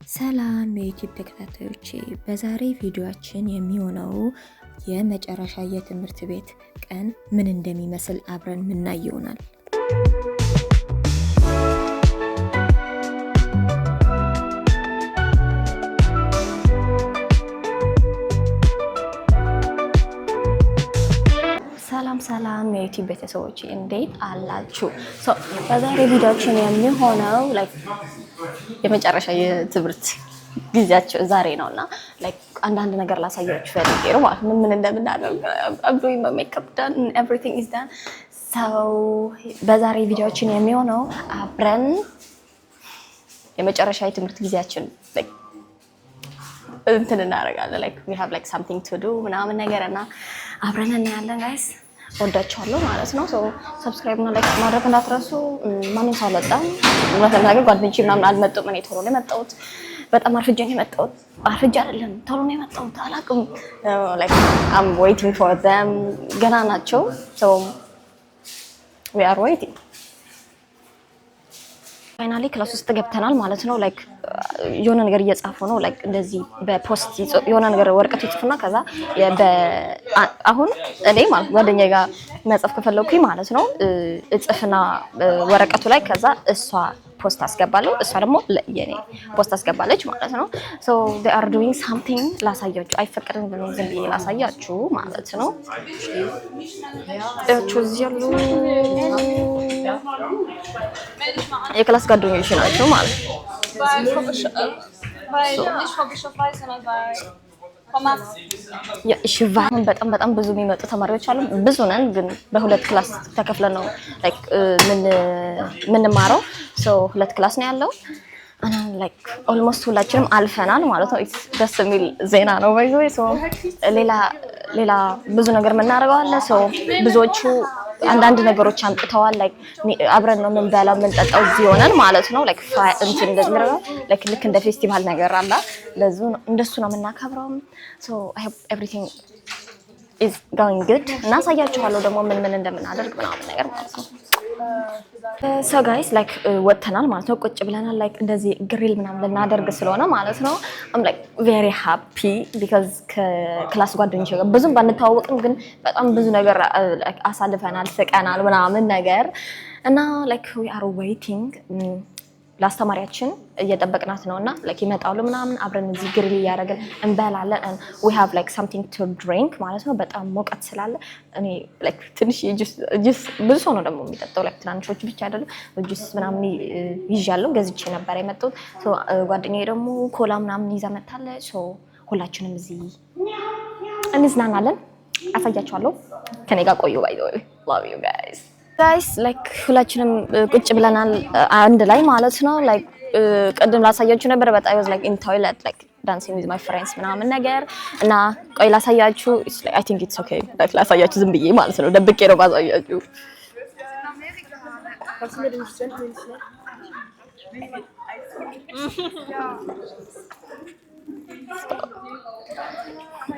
ሰላም የዩቲዩብ ተከታታዮቼ፣ በዛሬ ቪዲዮአችን የሚሆነው የመጨረሻ የትምህርት ቤት ቀን ምን እንደሚመስል አብረን ምናይ ይሆናል። ሰላም ሰላም የዩቲዩብ ቤተሰቦች፣ እንዴት አላችሁ? በዛሬ ቪዲዮአችን የሚሆነው የመጨረሻ የትምህርት ጊዜያቸው ዛሬ ነው እና አንዳንድ ነገር ላሳያችሁ ፈልጌ ነው ማለት ነው። ምን እንደምናደርግ፣ I'm doing my makeup done, everything is done። So በዛሬ ቪዲዮአችን የሚሆነው አብረን የመጨረሻ የትምህርት ጊዜያችን እንትን እናደርጋለን፣ like we have like something to do ምናምን ነገር እና አብረን እናያለን guys። ወዳችኋለሁ ማለት ነው። So subscribe እና like ማድረግ እንዳትረሱ። ማንም ሰው አልወጣም። እውነት ለመናገር ጓደኞቼ ምናምን አልመጡም። እኔ ቶሎ ነው የመጣሁት። በጣም አርፍጄ ነው የመጣሁት። አርፍጄ አይደለም፣ ቶሎ ነው የመጣሁት። አላውቅም። Like I'm waiting for them፣ ገና ናቸው። So we are waiting። Finally class ውስጥ ገብተናል ማለት ነው። Like የሆነ ነገር እየጻፉ ነው። Like እንደዚህ በ post የሆነ ነገር ወረቀት ይጽፉና ከዛ አሁን እኔ ማለት ጓደኛዬ ጋር መጻፍ ከፈለኩኝ ማለት ነው እጽፍና ወረቀቱ ላይ ከዛ እሷ post አስገባለሁ፣ እሷ ደግሞ የኔ post አስገባለች ማለት ነው። So they are doing something። ላሳያችሁ አይፈቀድም፣ ግን ዝም ብዬ ላሳያችሁ ማለት ነው። እያቸው እዚህ ያሉ የ class ጓደኞች ናቸው ማለት ነው። Bei Frau Bischof, bei nicht Frau Bischof Weiß, sondern bei Frau Max. ሽቫን በጣም በጣም ብዙ የሚመጡ ተማሪዎች አሉ። ብዙ ነን፣ ግን በሁለት class ተከፍለን ነው like የምንማረው። So ሁለት class ነው ያለው እና like almost ሁላችንም አልፈናል ማለት ነው። It's ደስ የሚል ዜና ነው። By the way, so ሌላ ሌላ ብዙ ነገር የምናደርገው አለ። So ብዙዎቹ አንዳንድ ነገሮች አምጥተዋል። Like አብረን ነው የምንበላው የምንጠጣው እዚህ ሆነን ማለት ነው። Like እንትን እንደዚህ ነው፣ like ልክ እንደ ፌስቲቫል ነገር አለ። እንደሱ ነው የምናከብረው። So I hope everything is going good እና አሳያችኋለሁ ደግሞ ምን ምን እንደምናደርግ ምናምን ነገር ማለት ነው። So guys, like ወጥተናል ማለት ነው። ቁጭ ብለናል። Like እንደዚህ grill ምናምን ልናደርግ ስለሆነ ማለት ነው። I'm like very happy because ከ class ጓደኞቼ ጋር ብዙም ባንተዋወቅም ግን በጣም ብዙ ነገር አሳልፈናል፣ ስቀናል ምናምን ነገር እና like we are waiting፣ ለአስተማሪያችን እየጠበቅናት ነው እና like ይመጣሉ ምናምን፣ አብረን እዚህ grill እያደረግን እንበላለን። We have like something to drink ማለት ነው። በጣም ሙቀት ስላለ እኔ like ትንሽ ጁስ፣ ብዙ ሰው ነው ደግሞ የሚጠጣው፣ like ትናንሾች ብቻ አይደለም። ጁስ ምናምን ይዣለሁ፣ ገዝቼ ነበር የመጣሁት። ጓደኛዬ ደግሞ ኮላ ምናምን ይዛ መታለች። ሁላችንም እዚህ እንዝናናለን። አሳያችኋለሁ። ከኔ ጋር ቆዩ። Bye, love you guys። Guys, like ሁላችንም ቁጭ ብለናል አንድ ላይ ማለት ነው። Like ቅድም ላሳያችሁ ነበር፣ but I was like in toilet, like dancing with my friends ምናምን ነገር እና ቆይ ላሳያችሁ። I think it's okay like ላሳያችሁ ዝም ብዬ ማለት ነው። ደብቄ ነው ባሳያችሁ። Kannst du mir den nicht senden, den Snap?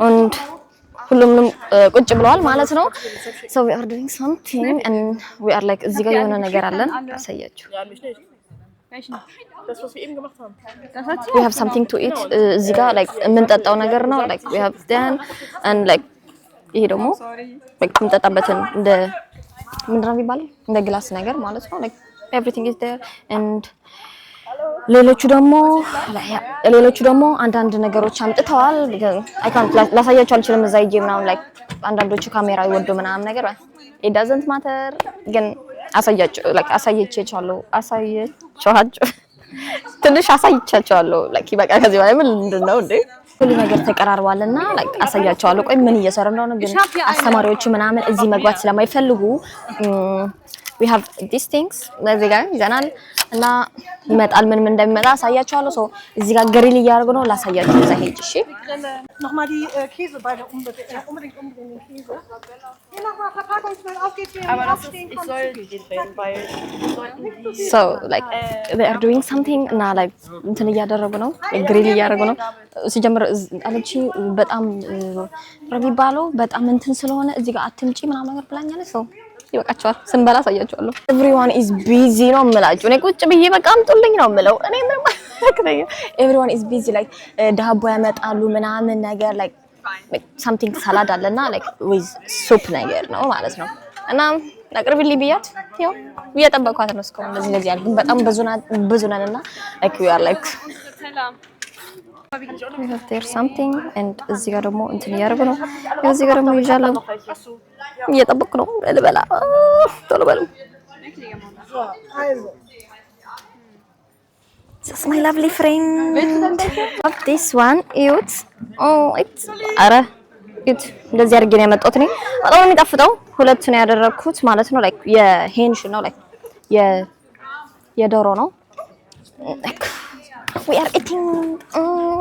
Und ሁሉም ቁጭ ብለዋል ማለት ነው። So we are doing something and we are like እዚህ ጋር የሆነ ነገር አለን፣ አሳያችሁ። Ja, mich nicht. Welchen? Das, was wir eben gemacht haben. Das hat We have something to eat። እዚህ ጋር like የምንጠጣው ነገር ነው። Like we have then and like ይሄ ደግሞ like የምንጠጣበትን እንደ ምንድን ነው የሚባለው፣ እንደ glass ነገር ማለት ነው። Like everything is there and ሌሎቹ ደግሞ አንዳንድ ነገሮች አምጥተዋል። አይ ካንት፣ ላሳያቸው አልችልም። እዛ ሂጄ ምናምን like አንዳንዶቹ ካሜራ ይወዱ ምናምን ነገር፣ it doesn't matter፣ ግን አሳያቸው like አሳይቻቸዋለሁ፣ አሳይቻቸው ትንሽ አሳይቻቸዋለሁ። Like ይበቃ። ከዚህ በላይ ምን ምንድን ነው እንዴ? ሁሉ ነገር ተቀራርቧልና like አሳያቸዋለሁ። ቆይ ምን እየሰሩ እንደሆነ ግን አስተማሪዎቹ ምናምን እዚህ መግባት ስለማይፈልጉ we have these things እዚህ ጋር ይዘናል እና ይመጣል። ምን ምን እንደሚመጣ አሳያቸዋለሁ። So እዚህ ጋር grill እያደረጉ ነው። ላሳያችሁ እዛ ሄጅ፣ እሺ። Nochmal die Käse beide unbedingt, unbedingt umbringen, den Käse. Hier nochmal Verpackungsmüll, auf geht's, wer Aber nicht das ist, aufstehen ich kommt soll zügig. den drehen, weil wir sollten die. So like they are doing something እና like እንትን እያደረጉ ነው፣ grill እያደረጉ ነው። ሲጀምር አለችኝ በጣም ነው የሚባለው፣ በጣም እንትን ስለሆነ እዚህ ጋር አትምጪ ምናምን ነገር ብላኛለች። So ይበቃቸዋል። ስንበላ አሳያቸዋለሁ። Everyone is busy ነው የምላችሁ። እኔ ቁጭ ብዬ በቃ አምጡልኝ ነው የምለው። እኔ ምንም everyone is busy, like ዳቦ ያመጣሉ ምናምን ነገር፣ like something salad አለና like with soup ነገር ነው ማለት ነው። እና አቅርቢልኝ ብያት ያው እየጠበቅኳት ነው እስካሁን። እንደዚህ እንደዚህ ያልኩኝ በጣም ብዙ ነን እና like we are like we have there something and እዚህ ጋር ደግሞ እንትን እያደረጉ ነው። እዚህ ጋር ደግሞ ይዣለሁ፣ እየጠበቅኩ ነው ልበላ። ቶሎ በሉ። Also, This is my lovely friend. Love this one. እዩት። Oh, it's አረ እዩት። እንደዚህ አድርጌ ነው ያመጣሁት እኔ። በጣም ነው የሚጣፍጠው። ሁለት ነው ያደረኩት ማለት ነው። Like የ Hähnchen ነው፣ like የዶሮ ነው። Like we are eating.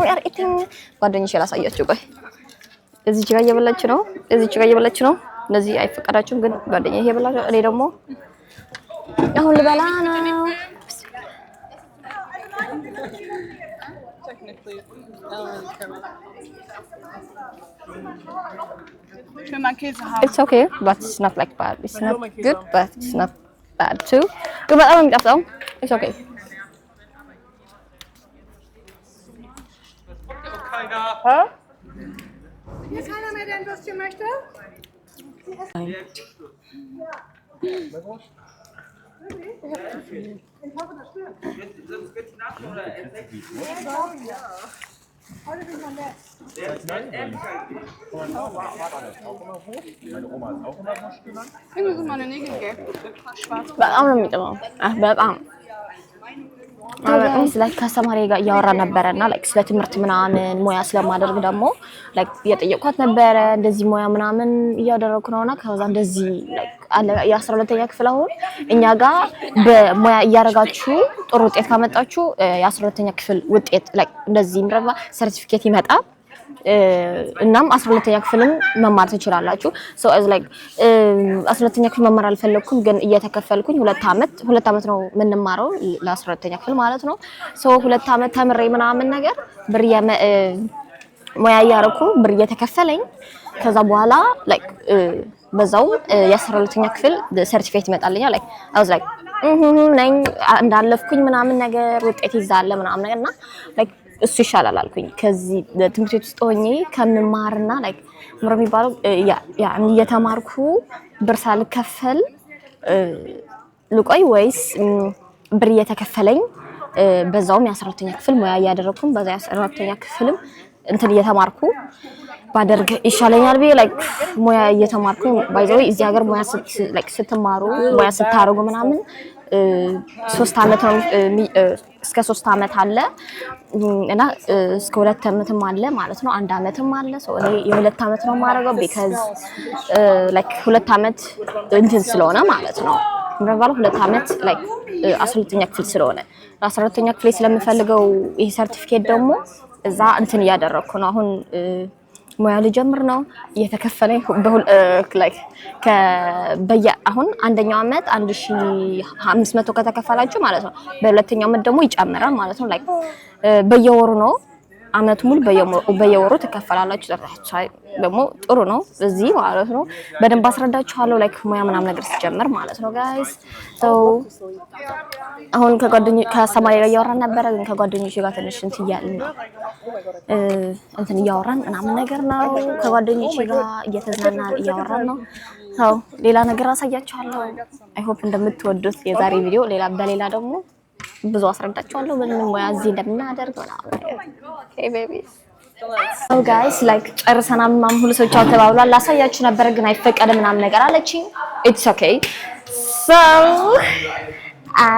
We are eating. ጓደኞቼ ላሳያችሁ። ቆይ፣ እዚች ጋር እየበላች ነው። እዚች ጋር እየበላች ነው። እነዚህ አይፈቀዳችሁም፣ ግን ጓደኛዬ እየበላች ነው። እኔ ደግሞ አሁን ልበላ ነው። Technically, I don't really care about. Ich will mal Käse haben. It's okay, but it's not like bad. It's not good, but it's not bad too. ግን በጣም ነው የሚጣፍጠው። It's okay. Hä? Hier ist keiner mehr, der ein Würstchen möchte? Ja. Ich hoffe, das stimmt. Ja. Heute bin ich mal nett. Meine Oma ist auch immer Wurst genannt. Irgendwie sind meine Nägel gelb. Schwarz. በጣም ነው የሚጥመው። አህ በጣም። Like ከአስተማሪ ጋር እያወራ ነበረ እና like ስለ ትምህርት ምናምን ሙያ ስለማደርግ ደግሞ like እየጠየቅኳት ነበረ። እንደዚህ ሙያ ምናምን እያደረግኩ ነውና ከዛ እንደዚህ like አለ የ12ኛ ክፍል፣ አሁን እኛ ጋር በሙያ እያደረጋችሁ ጥሩ ውጤት ካመጣችሁ የ12ኛ ክፍል ውጤት like እንደዚህ የሚረባ ሰርቲፊኬት ይመጣል። እናም 12ኛ ክፍልም መማር ትችላላችሁ። So I like 12ኛ ክፍል መማር አልፈለግኩም፣ ግን እየተከፈልኩኝ 2 አመት፣ 2 አመት ነው የምንማረው ለ12ኛ ክፍል ማለት ነው። So 2 አመት ተምሬ ምናምን ነገር ብር ሙያ እያደረኩ ብር እየተከፈለኝ ከዛ በኋላ like በዛው የ12ኛ ክፍል ሰርቲፊኬት ይመጣልኛል። Like I was like ነኝ እንዳለፍኩኝ ምናምን ነገር ውጤት ይዛለ ምናምን ነገር እና like እሱ ይሻላል አልኩኝ። ከዚህ ትምህርት ቤት ውስጥ ሆኜ ከምማርና like ምሮ የሚባለው ያ እየተማርኩ ብር ሳልከፈል ልቆይ ወይስ ብር እየተከፈለኝ በዛውም የ12ኛ ክፍል ሙያ እያደረግኩም በዛ የ12ኛ ክፍልም እንትን እየተማርኩ ባደርግ ይሻለኛል ብዬ like ሙያ እየተማርኩ፣ by the way እዚህ ሀገር ሙያ like ስትማሩ፣ ሙያ ስታደርጉ ምናምን 3 አመት ነው፣ እስከ 3 አመት አለ እና እስከ 2 አመትም አለ ማለት ነው። አንድ አመትም አለ። So እኔ የ2 አመት ነው የማደርገው because like 2 አመት እንትን ስለሆነ ማለት ነው የሚባለው፣ 2 አመት like 12ኛ ክፍል ስለሆነ 12ኛ ክፍል ስለምፈልገው ይሄ ሰርቲፊኬት ደግሞ እዛ እንትን እያደረግኩ ነው። አሁን ሙያ ልጀምር ነው፣ እየተከፈለኝ like በየ አሁን አንደኛው አመት 1500 ከተከፈላችሁ ማለት ነው። በሁለተኛው አመት ደግሞ ይጨምራል ማለት ነው። Like በየወሩ ነው፣ አመት ሙሉ በየወሩ ትከፈላላችሁ። ደግሞ ጥሩ ነው እዚህ ማለት ነው። በደንብ አስረዳችኋለሁ like ሙያ ምናምን ነገር ሲጀምር ማለት ነው guys። So አሁን ከጓደኞ ከሰማይ ጋር እያወራን ነበረ፣ ግን ከጓደኞቼ ጋር ትንሽ እንትን እያልን ነው፣ እንትን እያወራን ምናምን ነገር ነው። ከጓደኞቼ ጋር እየተዝናናን እያወራን ነው። So ሌላ ነገር አሳያችኋለሁ። I hope እንደምትወዱት የዛሬ ቪዲዮ። ሌላ በሌላ ደግሞ ብዙ አስረዳችኋለሁ ምን ምን ሙያ እዚህ እንደምናደርግ ምናምን ነገር። Okay babies. So guys, like ጨርሰናል ምናምን፣ ሁሉ ሰው ቻው ተባብሏል። ላሳያችሁ ነበረ ግን አይፈቀድም ምናምን ነገር አለችኝ። It's okay. So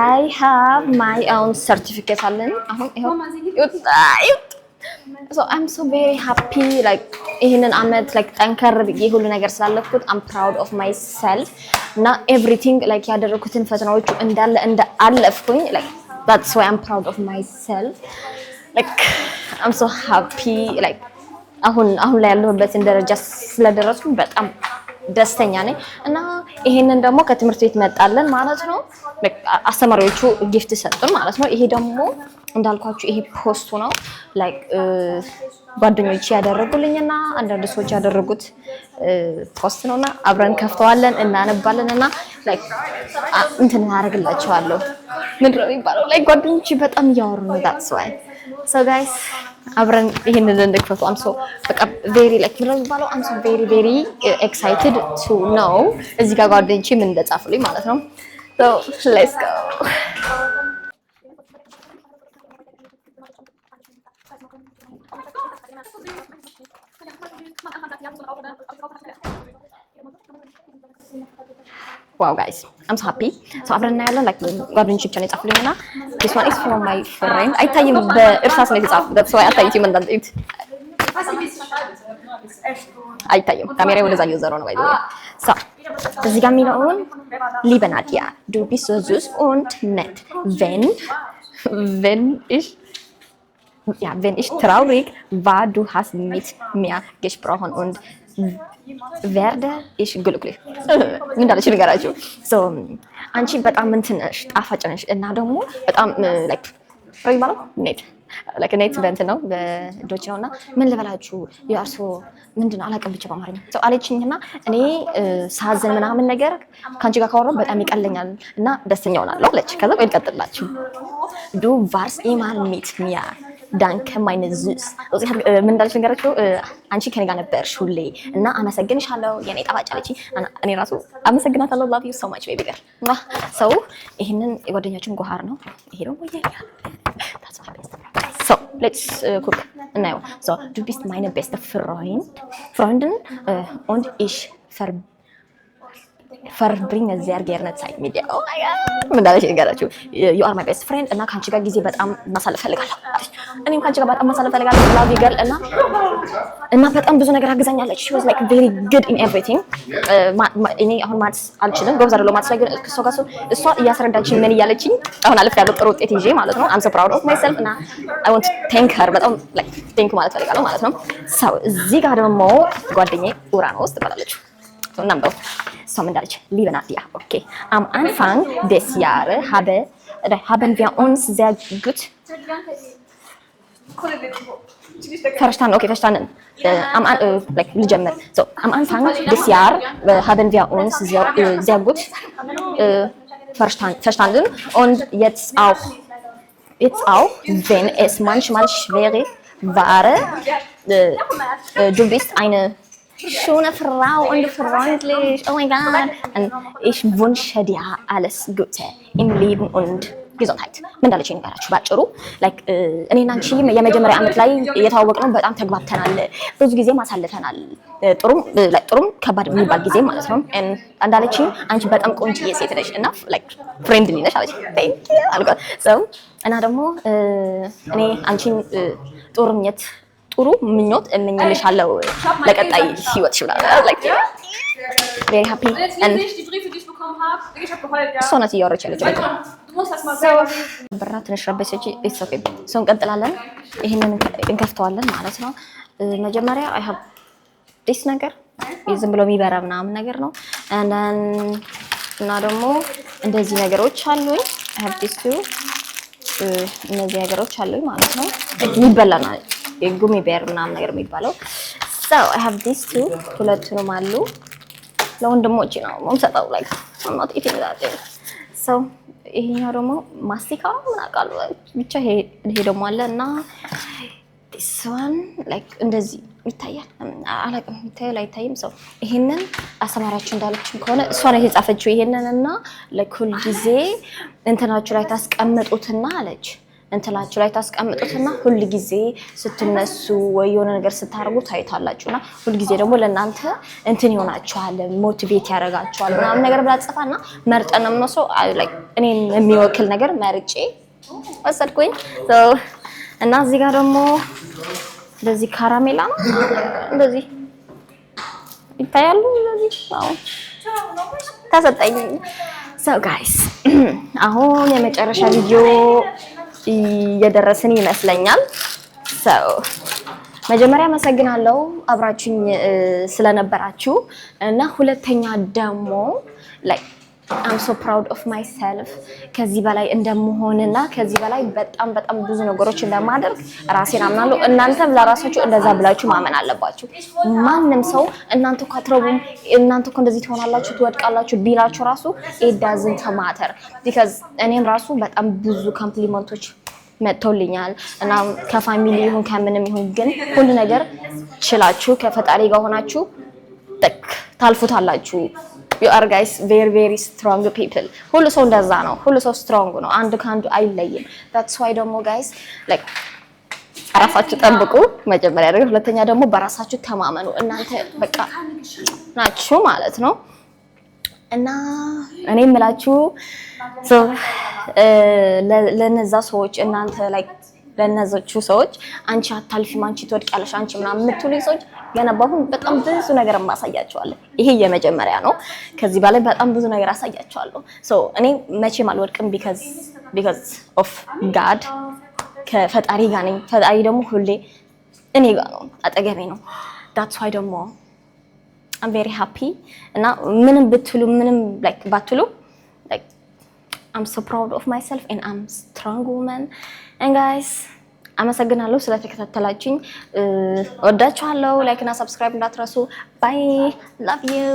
I have my own certificate አለን አሁን፣ ይኸው ይኸው። So I'm so very happy, like ይህንን አመት like ጠንከር ብዬ ሁሉ ነገር ስላለፍኩት I'm proud of myself እና everything like ያደረኩትን ፈተናዎቹ እንዳለ እንደ አለፍኩኝ፣ like that's why I'm proud of myself. Like I'm so happy, like አሁን አሁን ላይ ያለሁበትን ደረጃ ስለደረስኩኝ በጣም ደስተኛ ነኝ። እና ይሄንን ደግሞ ከትምህርት ቤት መጣለን ማለት ነው። አስተማሪዎቹ gift ሰጡን ማለት ነው። ይሄ ደግሞ እንዳልኳችሁ ይሄ post ኡ ነው። Like ጓደኞች ያደረጉልኝና አንዳንድ ሰዎች ያደረጉት post ነውና አብረን ከፍተዋለን፣ እናነባለን እና like እንትን እናደርግላቸዋለሁ። ምንድን ነው የሚባለው? Like ጓደኞቼ በጣም እያወሩ ነው። That's why. So guys, አብረን ይሄንን እንክፈቱ። I'm so በቃ very like ምንድን ነው የሚባለው? I'm so very, very excited to know እዚህ ጋር ጓደኞቼ ምን እንደጻፉልኝ ማለት ነው። So let's go. Wow guys, I'm so happy. So አብረን እናያለን። Like ጓደኞቼ ብቻ ነው የጻፉልኝ እና this one is from my friend። አይታይም፣ በእርሳስ ነው የተጻፈው። That's why አታይም። እንዳንት አይታይም። ካሜራ ወደዛ እየዞረው ነው by the way። So እዚህ ጋር የሚለውን "Liebe Nadia, du bist so süß und nett. Wenn ich ja, wenn ich traurig war, du hast mit mir gesprochen und werde ich glücklich." ምን እንዳለች ንገራችሁ። አንቺ በጣም እንትን ነሽ፣ ጣፋጭ ነሽ እና ደግሞ በጣም like ይባላል nett, like nett በእንትን ነው በ Deutsch ነው እና ምን ልበላችሁ የእርሶ ምንድን ነው አላውቅም ብቻ በአማርኛ ሰው አለችኝና እኔ ሳዘን ምናምን ነገር ከአንቺ ጋር ካወራሁ በጣም ይቀለኛል እና ደስተኛ ሆናለሁ አለች። ከዛ ቆይ ልቀጥላችሁ። "Du warst immer mit mir, danke, meine Süß." ምን እንዳለች ነገራችሁ። አንቺ ከኔ ጋር ነበርሽ ሁሌ እና አመሰግንሻለሁ የኔ ጣፋጭ አለች። እኔ ራሱ አመሰግናታለሁ። Love you so much, baby girl። So ይህንን የጓደኛችን ጎሃር ነው። ይሄ ደግሞ የኛ። So let's guck እናየው። So "Du bist meine beste Freundin und ich verbringe sehr gerne Zeit mit dir." Oh my God, ምን እንዳለች ንገራችሁ። "You are my best friend" እና ከአንቺ ጋር ጊዜ በጣም ማሳለፍ ፈልጋለሁ አለች። እኔም ከአንቺ ጋር በጣም ማሳለፍ ፈልጋለሁ። Love you, girl። እና በጣም ብዙ ነገር አግዛኛለች። She was like very good in everything። እኔ አሁን maths አልችልም፣ ጎበዝ አይደለሁም maths ላይ፣ ግን እሷ ጋር እሷ እያስረዳችኝ ምን እያለችኝ አሁን አልፍ ያለው ጥሩ ውጤት ይዤ ማለት ነው። I'm so proud of myself እና I want to thank her። በጣም like thank ማለት ፈልጋለሁ ማለት ነው። So እዚህ ጋር ደግሞ ጓደኛዬ ኡራኖስ ትባላለች። እናንበው እሷም እንዳለች "Liebe Nadia, okay, am Anfang des Jahres haben wir uns sehr gut verstanden, okay, verstanden. Like ልጀምር። So, "Am Anfang des Jahres haben wir uns sehr gut verstanden und jetzt auch, wenn es manchmal schwierig war, du bist eine schöne Frau und freundlich. Oh mein Gott. Und ich wünsche dir alles Gute im Leben und Gesundheit." ምን እንዳለች ንገራችሁ ባጭሩ። Like እኔና አንቺ የመጀመሪያ ዓመት ላይ የተዋወቅነው በጣም ተግባብተናል፣ ብዙ ጊዜ ማሳልፈናል። ጥሩም like ጥሩም ከባድ የሚባል ጊዜ ማለት ነው። እንዳለችኝ አንቺ በጣም ቆንጅዬ ሴት ነሽ እና like friendly ነሽ አለች። Thank you አልኳት። So እና ደግሞ እኔ አንቺን ጥሩ ምኞት ጥሩ ምኞት እመኝልሻለሁ ለቀጣይ ህይወትሽ ብላ like very happy. Und jetzt lese ich die Briefe, die ich bekommen habe. Ich habe geheult, ja. እሷ ናት እያወራች ያለችው። በቃ Du musst das mal selber lesen. ብራ ትንሽ ረበሰች። It's okay. So እንቀጥላለን። ይህንን እንከፍተዋለን ማለት ነው። መጀመሪያ I have this ነገር፣ ዝም ብሎ የሚበራ ምናምን ነገር ነው። And then እና ደግሞ እንደዚህ ነገሮች አሉኝ። I have this too። እነዚህ ነገሮች አሉኝ ማለት ነው። የሚበላ ነው Gummibär ምናምን ነገር የሚባለው። So I have this two፣ ሁለቱንም አሉ። ለወንድሞቼ ነው የምሰጠው። Like I'm not eating that. So ይሄኛው ደግሞ ማስቲካ ነው ምን አውቃለሁ ብቻ ይሄ ደግሞ አለ እና this one like እንደዚህ ይታያል፣ አላውቅም፣ ይታያል አይታይም። So ይሄንን አስተማሪያችሁ እንዳለችን ከሆነ እሷ ናት የጻፈችው ይሄንን እና like ሁል ጊዜ እንትናችሁ ላይ ታስቀምጡትና አለች፣ እንትናችሁ ላይ ታስቀምጡትና ሁል ጊዜ ስትነሱ ወይ የሆነ ነገር ስታደርጉ ታዩታላችሁ እና ሁል ጊዜ ደግሞ ለእናንተ እንትን ይሆናችኋል፣ motivate ያደርጋችኋል ምናምን ነገር ብላ ጽፋና መርጠን ነው የምንወስደው። Like እኔን የሚወክል ነገር መርጬ ወሰድኩኝ። So እና እዚህ ጋር ደግሞ እንደዚህ ካራሜላ ነው፣ እንደዚህ ይታያሉ። እንደዚህ አዎ ተሰጠኝ። So guys, አሁን የመጨረሻ ቪዲዮ እየደረስን ይመስለኛል። So መጀመሪያ አመሰግናለሁ አብራችሁኝ ስለነበራችሁ እና ሁለተኛ ደግሞ like I'm so proud of myself። ከዚህ በላይ እንደምሆንና ከዚህ በላይ በጣም በጣም ብዙ ነገሮች እንደማደርግ ራሴን አምናለሁ። እናንተም ለራሳችሁ እንደዛ ብላችሁ ማመን አለባችሁ። ማንም ሰው እናንተ እኮ አትረቡም፣ እናንተ እኮ እንደዚህ ትሆናላችሁ፣ ትወድቃላችሁ ቢላችሁ ራሱ it doesn't matter because እኔም ራሱ በጣም ብዙ compliment ኦች መጥተውልኛል እና ከ family ይሁን ከምንም ይሁን ግን ሁሉ ነገር ችላችሁ ከፈጣሪ ጋር ሆናችሁ ታልፉታላችሁ። You are guys very very strong people። ሁሉ ሰው እንደዛ ነው። ሁሉ ሰው strong ነው። አንዱ ከአንዱ አይለይም። That's why ደግሞ guys like ራሳችሁ ጠብቁ መጀመሪያ ነገር፣ ሁለተኛ ደግሞ በራሳችሁ ተማመኑ። እናንተ በቃ ናችሁ ማለት ነው። እና እኔ የምላችሁ ለነዛ ሰዎች እናንተ like ለነዞቹ ሰዎች አንቺ አታልፊም፣ አንቺ ትወድቂያለሽ፣ አንቺ ምናምን የምትሉኝ ሰዎች ገና በአሁን በጣም ብዙ ነገር ማሳያቸዋለሁ። ይሄ የመጀመሪያ ነው። ከዚህ በላይ በጣም ብዙ ነገር አሳያቸዋለሁ። So እኔ መቼም አልወድቅም because of God፣ ከፈጣሪ ጋር ነኝ። ፈጣሪ ደግሞ ሁሌ እኔ ጋር ነው፣ አጠገቤ ነው። That's why ደግሞ I'm very happy። እና ምንም ብትሉ ምንም like ባትሉ like I'm so proud of myself and I'm strong woman። And guys፣ አመሰግናለሁ ስለተከታተላችሁኝ። ወዳችኋለሁ። Like እና subscribe እንዳትረሱ። Bye, love you.